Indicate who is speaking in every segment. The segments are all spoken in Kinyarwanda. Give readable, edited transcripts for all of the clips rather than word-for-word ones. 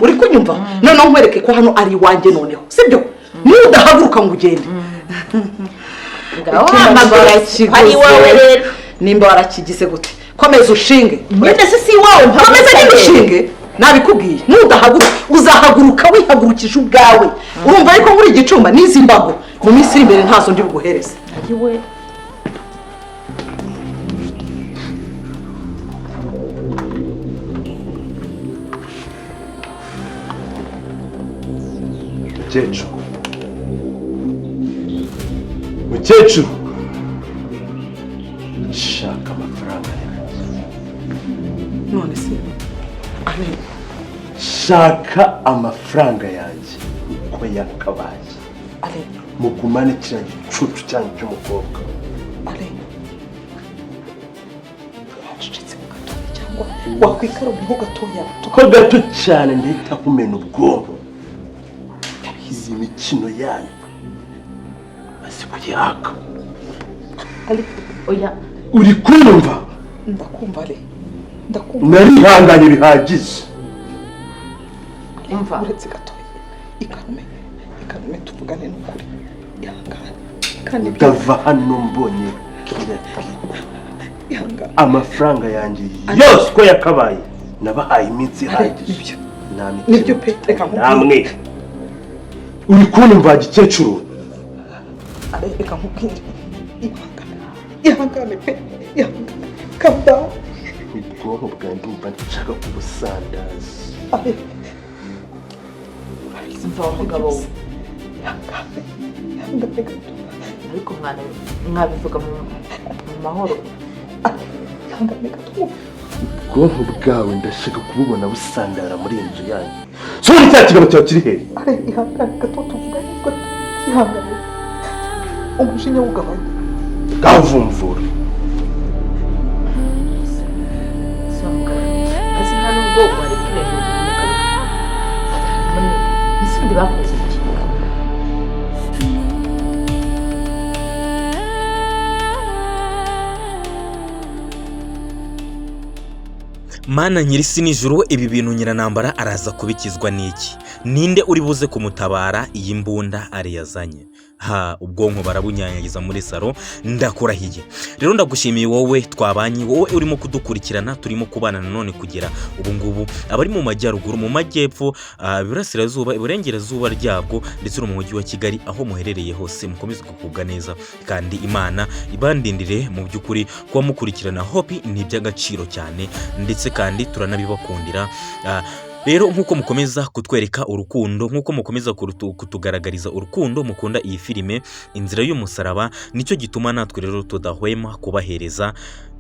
Speaker 1: Uri kunyumva? Noneho nkwereke ko hano ari iwanjye noneho, sibyo? Nudahaguruka ngo ugende.
Speaker 2: Ngaho hamagara ari iwawe rero.
Speaker 1: Nimba warakigize gute, komeza ushinge.
Speaker 2: Nyine se si iwawe?
Speaker 1: Komeza nyine ushinge, nabikubwiye. Nudahaguruka uzahaguruka wihagurukije ubwawe. Urumva ariko muri igicumba n'izi mbago mu minsi iri imbere ntazo ndi buguhereze.
Speaker 2: Iwe.
Speaker 3: Mukecuru, mukecuru, shaka amafaranga yanjye.
Speaker 1: None se Alain?
Speaker 3: Shaka amafaranga yanjye uko yakabaye.
Speaker 1: Alain.
Speaker 3: Mugumane kiriya gicucu cyanyu cy'umukobwa.
Speaker 1: Alain, wacecetse mu gatoya cyangwa wakwikarumyeho gatoya?
Speaker 3: Ko gato cyane ndahita nkumena ubwonko. Iyi mikino yanyu maze kuyaka.
Speaker 1: Alain.
Speaker 2: Oya.
Speaker 3: Uri kumva?
Speaker 1: Ndakumva Alain, ndakumva.
Speaker 3: Narihanganye bihagije.
Speaker 2: Umva.
Speaker 1: Uretse gatoya, ikarume, ikarume, tuvugane n'ukuri. Ihangane kandi.
Speaker 3: Ndava hano mbonye kiriya kintu.
Speaker 1: Ihangane.
Speaker 3: Amafaranga yanjye yose uko yakabaye, nabahaye iminsi ihagije.
Speaker 1: Nibyo.
Speaker 3: Nta mikino
Speaker 1: Nibyo pe, reka nkubwire.
Speaker 3: namwe. Uri kunyumva, gikecuru?
Speaker 1: Alain, reka nkubwire, ihangane, ihangane pe, ihangane, calm down.
Speaker 3: Ubwonko bwawe ndumva nshaka kubusandaza.
Speaker 1: Alain.
Speaker 2: Umva wa mugabo we.
Speaker 1: Ihangane, ihangane gato.
Speaker 2: Ariko mwana, mwabivuga mu mahoro.
Speaker 1: Alain, ihangane gato.
Speaker 3: Ubwonko bwawe ndashaka kububona busandara muri iyi nzu yanyu. So cya kigabo cyawe kiri hehe?
Speaker 1: Alain, ihangane gato, tuvugane gato, ihangane, umujinya wugabanye.
Speaker 3: Bwavumvura.
Speaker 2: Si wa mugabo, azi nta nubwo wari bwire umugabo munini n'isundi bakoze iki?
Speaker 4: Mana nyir'isi n'ijuru, ibi bintu Nyiranambara araza kubikizwa n'iki? Ninde uri buze kumutabara iyi mbunda ariyazanye? Ha, ubwonko barabunyanyagiza muri salo, ndakurahiye. Rero ndagushimiye wowe twabanye, wowe urimo kudukurikirana, turimo kubana nanone kugera ubu ngubu, abari mu majyaruguru, mu majyepfo, iburasirazuba, iburengerazuba ryabwo, ndetse no mu mujyi wa Kigali, aho muherereye hose mukomeze kugubwa neza kandi Imana ibandindire. Mu by'ukuri kuba mukurikirana Hopi ni iby'agaciro cyane, ndetse kandi turanabibakundira. Rero nk'uko mukomeza kutwereka urukundo, nk'uko mukomeza kutugaragariza urukundo mukunda iyi filime Inzira y'Umusaraba, nicyo gituma natwe rero tudahwema kubahereza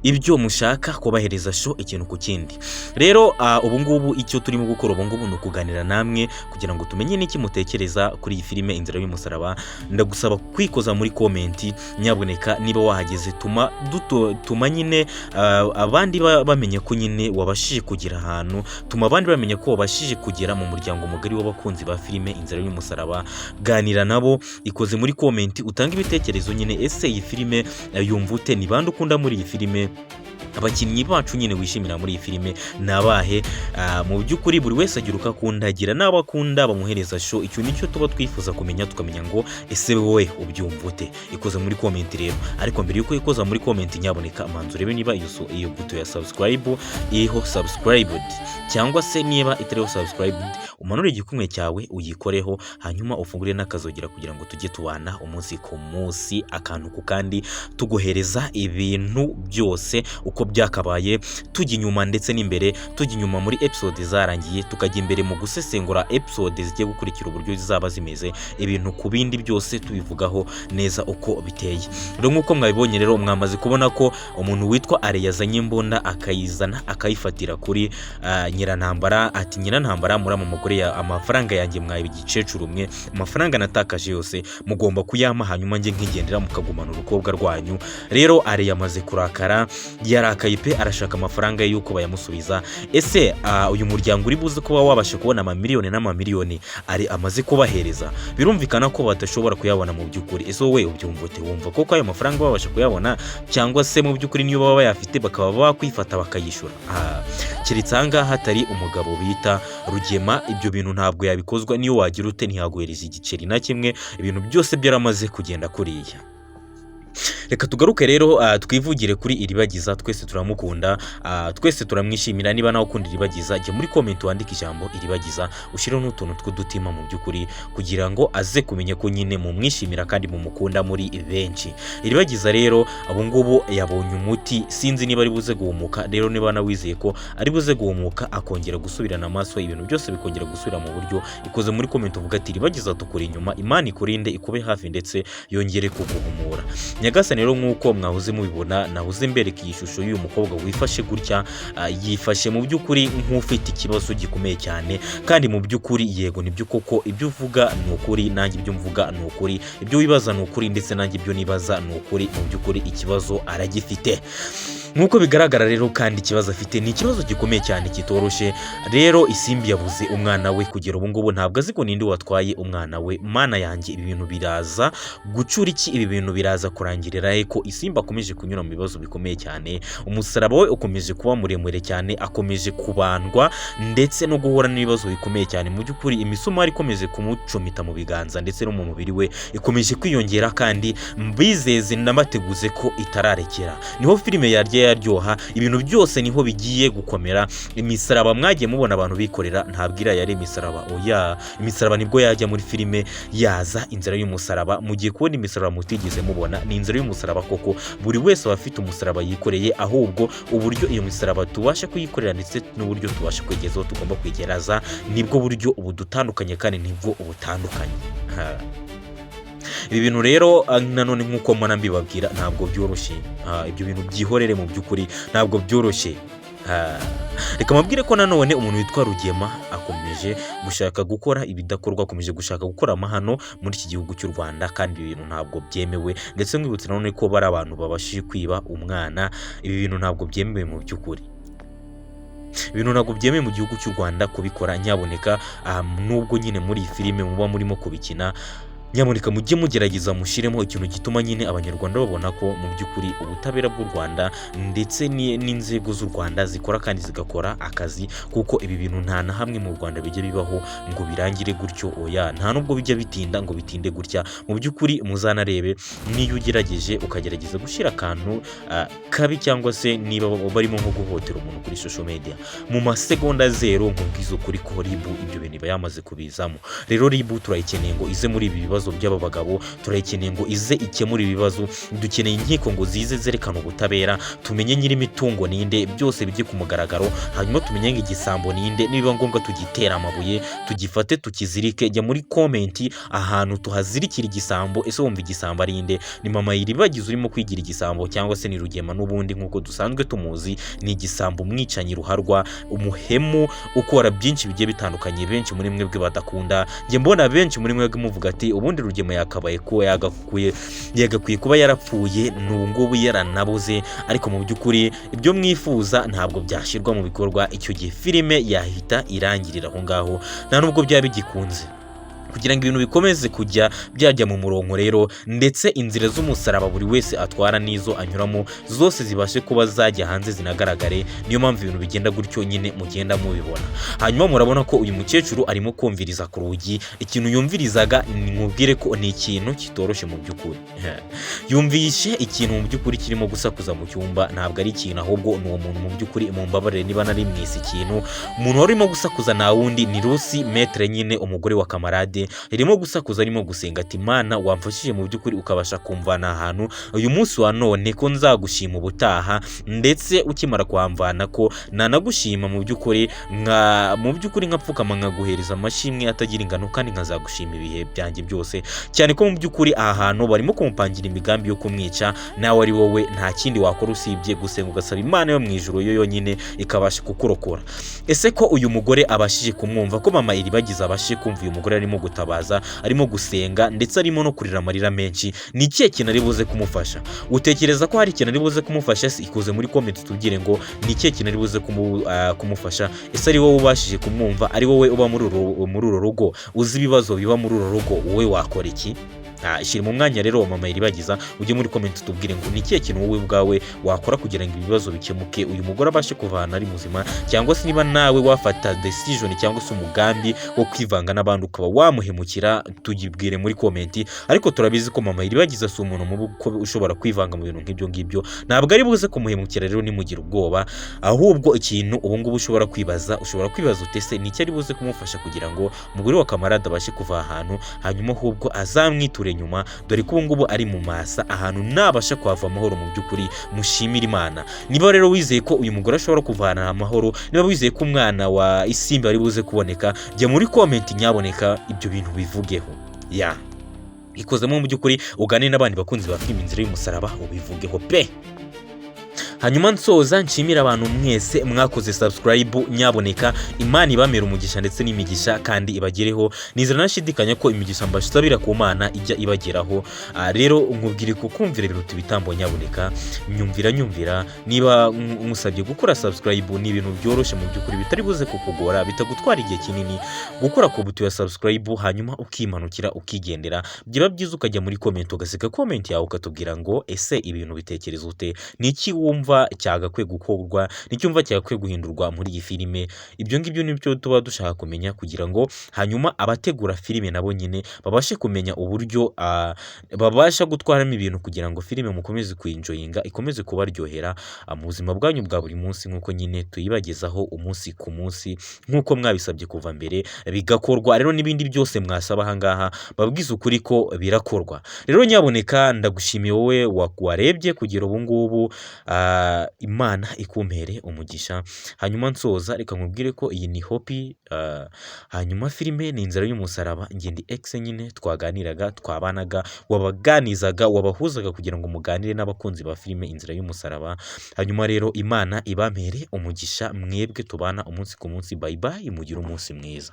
Speaker 4: ibyo mushaka, kubahereza show ikintu ku kindi. Rero ubu ngubu icyo turimo gukora ubu ngubu ni ukuganira namwe kugira ngo tumenye n'iki mutekereza kuri iyi filime Inzira y'Umusaraba. Ndagusaba kwikoza muri comment nyaboneka, niba wahageze tuma duto, tuma nyine abandi bamenya ko nyine wabashije kugera ahantu, tuma abandi bamenya ko wabashije kugera mu muryango mugari w'abakunzi ba filime Inzira y'Umusaraba. Ganira nabo, ikoze muri comment, utange ibitekerezo nyine. Ese iyi filime yumva ute? Ni bande ukunda muri iyi filime? Abakinnyi bacu nyine wishimira muri iyi filime ni abahe? Mu by'ukuri buri wese agira uko akunda, agira n'abo akunda bamuhereza show. Icyo nicyo tuba twifuza kumenya, tukamenya ngo ese wowe ubyumva ute? Ikoze muri comment rero. Ariko mbere yuko ikoza muri comment, nyaboneka manza urebe niba iyo buto ya subscribe iriho subscribed, cyangwa se niba itariho subscribed, umanure igikumwe cyawe uyikoreho, hanyuma ufungure n'akazogera kugira ngo tujye tubana umunsi ku munsi, akantu ku kandi, tuguhereza ibintu byose uko byakabaye, tujya inyuma ndetse n'imbere, tujya inyuma muri episode zarangiye, tukajya imbere mu gusesengura episode zigiye gukurikira uburyo zizaba zimeze, ibintu ku bindi byose tubivugaho neza uko biteye. Rero nk'uko mwabibonye rero, mwamaze kubona ko umuntu witwa Are yazanye imbunda, akayizana akayifatira kuri Nyirantambara, ati: "Nyirantambara, muri mugore ya amafaranga yanjye mwaye igicecuru mwe, amafaranga natakaje yose mugomba kuyampa, hanyuma njye nkigendera mukagumana urukobwa rwanyu." Rero Are yamaze kurakara, Ararakaye pe, arashaka amafaranga ye y'uko bayamusubiza. Ese uyu muryango uri buze kuba wabasha kubona amamiliyoni n'amamiliyoni ari amaze kubahereza? Birumvikana ko badashobora kuyabona mu by'ukuri. Ese wowe ubyumva ute? Wumva koko ayo mafaranga babasha kuyabona, cyangwa se mu by'ukuri niyo baba bayafite bakaba bakwifata bakayishyura? Keretse aha ngaha hatari umugabo bita Rugema, ibyo bintu ntabwo yabikozwa. Niyo wagira ute, ntiyaguhereza igiceri na kimwe, ibintu byose byaramaze kugenda kuriya. Reka tugaruke rero, twivugire kuri Iribagiza. Twese turamukunda, twese turamwishimira. Niba nawe ukunda Iribagiza, jya muri comment wandike ijambo Iribagiza, ushyireho n'utuntu tw'udutima mu by'ukuri, kugira ngo aze kumenya ko nyine mumwishimira kandi mumukunda muri benshi. Iribagiza rero ubu ngubu yabonye umuti, sinzi niba ari buze guhumuka. Rero niba nawizeye ko ari buze guhumuka, akongera gusubirana amaso, ibintu byose bikongera gusubira mu buryo, ikoze muri comment uvuga ati: "Iribagiza, tukuri inyuma, Imana ikurinde, ikube hafi ndetse yongere kuguhumura." Nyagasani rero, nk'uko mwahoze mubibona, nahoze mbereka iyi shusho y'uyu mukobwa wifashe gutya, yifashe mu by'ukuri nk'ufite ikibazo gikomeye cyane. Kandi mu by'ukuri yego, nibyo koko, ibyo uvuga ni ukuri, nanjye ibyo mvuga ni ukuri, ibyo wibaza ni ukuri, ndetse nanjye ibyo nibaza ni ukuri. Mu by'ukuri ikibazo aragifite nk'uko bigaragara rero, kandi ikibazo afite ni ikibazo gikomeye cyane kitoroshye. Rero Isimbi yabuze umwana we, kugera ubu ngubu ntabwo azi ko ninde watwaye umwana we. Mana yanjye, ibi bintu biraza gucura iki? Ibi bintu biraza kurangirira he, ko Isimbi akomeje kunyura mu bibazo bikomeye cyane? Umusaraba we ukomeje kuba muremure cyane, akomeje kubandwa ndetse no guhura n'ibibazo bikomeye cyane. Mu by'ukuri imisumari ikomeje kumucumita mu biganza ndetse no mu mubiri we ikomeje kwiyongera, kandi mbizeze n'abateguze ko itararekera. Niho filime yarya yaryoha, ibintu byose niho bigiye gukomera. Imisaraba mwagiye mubona abantu bikorera ntabwo iriya yari imisaraba, oya. Imisaraba nibwo yajya muri filime, yaza inzira y'umusaraba. Mugiye kubona imisaraba mutigeze mubona, ni inzira y'umusaraba koko. Buri wese aba afite umusaraba yikoreye, ahubwo uburyo iyo misaraba tubasha kuyikorera ndetse n'uburyo tubasha kwegezaho tugomba kwegereza, nibwo buryo ubudutandukanye kandi nibwo ubutandukanye. Ha. Ibi bintu rero, nanone nk'uko mbona mbibabwira, ntabwo byoroshye. Ibyo bintu byihorere, mu by'ukuri ntabwo byoroshye. Reka mabwire ko nanone umuntu witwa Rugema akomeje gushaka gukora ibidakorwa, akomeje gushaka gukora amahano muri iki gihugu cy'u Rwanda, kandi ibi bintu ntabwo byemewe. Ndetse mwibutse nanone ko bari abantu babashije kwiba umwana. Ibi bintu ntabwo byemewe mu by'ukuri, ibintu ntabwo byemewe mu gihugu cy'u Rwanda kubikora. Nyaboneka, nubwo nyine muri iyi filime muba murimo kubikina, nyamuneka mujye mugerageza mushyiremo ikintu gituma nyine Abanyarwanda babona ko mu by'ukuri ubutabera bw'u Rwanda ndetse n'inzego z'u Rwanda zikora kandi zigakora akazi, kuko ibi bintu nta na hamwe mu Rwanda bijya bibaho ngo birangire gutyo, oya. Nta nubwo bijya bitinda ngo bitinde gutya. Mu by'ukuri muzanarebe, niyo ugerageje ukagerageza gushyira akantu kabi, cyangwa se niba barimo nko guhotera umuntu kuri social media, mu masegonda zero, nkubwiza ukuri ko RIB ibyo bintu iba yamaze kubizamo. Rero RIB turayikeneye ngo ize muri ibi bibazo by'aba bagabo, turayikeneye ngo ize ikemure ibibazo. Dukeneye inkiko ngo zize zerekane ubutabera, tumenye nyir'imitungo ninde, byose bijye ku mugaragaro, hanyuma tumenye ngo igisambo ninde, nibiba ngombwa tugitera amabuye, tugifate tukizirike. Jya muri comment ahantu tuhazirikira igisambo. Ese wumva igisambo ari inde? Ni mama Iribagiza urimo kwigira igisambo, cyangwa se ni Rugema n'ubundi nk'uko dusanzwe tumuzi, ni igisambo, umwicanyi ruharwa, umuhemu ukora byinshi bigiye bitandukanye benshi muri mwebwe badakunda? Njye mbona benshi muri mwebwe muvuga ati: "Ubundi Rugema yakabaye ko yagakwiye kuba yarapfuye, n'ubu ngubu yaranabuze." Ariko mu by'ukuri ibyo mwifuza ntabwo byashyirwa mu bikorwa. Icyo gihe filime yahita irangirira aho ngaho, nta nubwo byaba bigikunze. Kugira ngo ibintu bikomeze kujya byajya mu murongo rero, ndetse inzira z'umusaraba buri wese atwara n'izo anyuramo zose zibashe kuba zajya hanze zinagaragare, niyo mpamvu ibintu bigenda gutyo nyine mugenda mubibona. Hanyuma murabona ko uyu mukecuru arimo kumviriza ku rugi. Ikintu yumvirizaga, nkubwire ko ni ikintu kitoroshye mu by'ukuri. Yumvishe ikintu mu by'ukuri kirimo gusakuza mu cyumba. Ntabwo ari ikintu, ahubwo ni uwo muntu mu by'ukuri. Mumbabarire niba nari mwise ikintu. Umuntu wari urimo gusakuza nta wundi, ni Rusi Maître nyine, umugore wa Kamarade. Irimo gusakuza, arimo gusenga ati: "Mana, wamfashije mu by'ukuri ukabasha kumvana ahantu uyu munsi wa none, ko nzagushima ubutaha, ndetse ukimara kuhamvana ko nanagushima mu by'ukuri, nka mu by'ukuri nkapfukama nkaguhereza amashimwe atagira ingano, kandi nkazagushima ibihe byanjye byose." Cyane ko mu by'ukuri aha hantu barimo kumupangira imigambi yo kumwica. Nawe ari wowe, nta kindi wakora usibye gusenga, ugasaba Imana yo mu ijuru, yo yonyine ikabasha kukurokora. Ese ko uyu mugore abashije kumwumva, ko mama Iribagiza abashije kumva uyu mugore arimo gutaka? gutabaza, arimo gusenga, ndetse arimo no kurira amarira menshi. Ni ikihe kintu ari buze kumufasha? Utekereza ko hari ikintu ari buze kumufasha? Se ikuze muri comment tubwire ngo ni ikihe kintu ari buze kumufasha. Ese ari wowe ubashije kumwumva, ari wowe uba muri uru rugo, uzi ibibazo biba muri uru rugo, wowe wakora iki? Shyira mu mwanya rero wa mama Iribagiza, ujye muri comment tubwire ngo ni ikihe kintu wowe ubwawe wakora kugira ngo ibibazo bikemuke, uyu mugore abashe kuva ahantu ari muzima, cyangwa se niba nawe wafata decision cyangwa se umugambi wo kwivanga n'abandi ukaba wamuhemukira, tugibwire muri comment. Ariko turabizi ko mama Iribagiza si umuntu mubi ko ushobora kwivanga mu bintu nk'ibyo ngibyo, ntabwo ari buze kumuhemukira. Rero nimugire ubwoba. Ahubwo ikintu ubu ngubu ushobora kwibaza uti: ese ni iki ari buze kumufasha kugira ngo umugore wa Kamarade abashe kuva ahantu, hanyuma ahubwo azamwiture nyuma, dore ko ubu ngubu ari mu masa ahantu nabasha kuhava amahoro? Mu by'ukuri mushimire Imana. Niba rero wizeye ko uyu mugore ashobora kuvana amahoro, niba wizeye ko umwana wa Isimbi ari buze kuboneka, jya muri comment nyaboneka ibyo bintu bivugeho. Ya ikozemo mu by'ukuri, ugane n'abandi bakunzi ba filime Inzira y'Umusaraba ubivugeho pe. Hanyuma nsoza nshimira abantu mwese mwakoze subscribe. Nyaboneka Imana ibamera umugisha ndetse n'imigisha kandi ibagereho. Nizera nashidikanya ko imigisha mbasabira ku Mana ijya ibageraho. Rero nkubwire ko kumvira biruta ibitambo. Nyaboneka nyumvira, nyumvira. Niba nkusabye gukora subscribe, ni ibintu byoroshye mu by'ukuri, bitari buze kukugora, bitagutwara igihe kinini gukora ku buto ya subscribe, hanyuma ukimanukira ukigendera. Byaba byiza ukajya muri comment, ugasiga comment yawe, ukatubwira ngo ese ibintu bitekereza ute? Ni iki wumva cyagakwiye gukorwa? Ni iki wumva cyagakwiye guhindurwa muri iyi filime? Ibyo ngibyo nibyo tuba dushaka kumenya, kugira ngo hanyuma abategura filime nabo nyine babashe kumenya uburyo babasha gutwaramo ibintu, kugira ngo filime mukomeze kuyinjoyinga, ikomeze kubaryohera mu buzima bwanyu bwa buri munsi, nk'uko nyine tuyibagezaho umunsi ku munsi, nk'uko mwabisabye kuva mbere bigakorwa. Rero n'ibindi byose mwasaba aha ngaha, babwize ukuri ko birakorwa. Rero nyaboneka ndagushimiye wowe warebye kugera ubu ngubu, Imana ikumpere umugisha. Hanyuma nsoza, reka nkubwire ko iyi ni Hopi, hanyuma filime ni Inzira y'Umusaraba. Njye ndi X nyine twaganiraga, twabanaga, wabaganizaga, wabahuzaga kugira ngo muganire n'abakunzi ba filime Inzira y'Umusaraba. Hanyuma rero Imana ibampere umugisha mwebwe tubana umunsi ku munsi. Bye bye, mugire umunsi mwiza.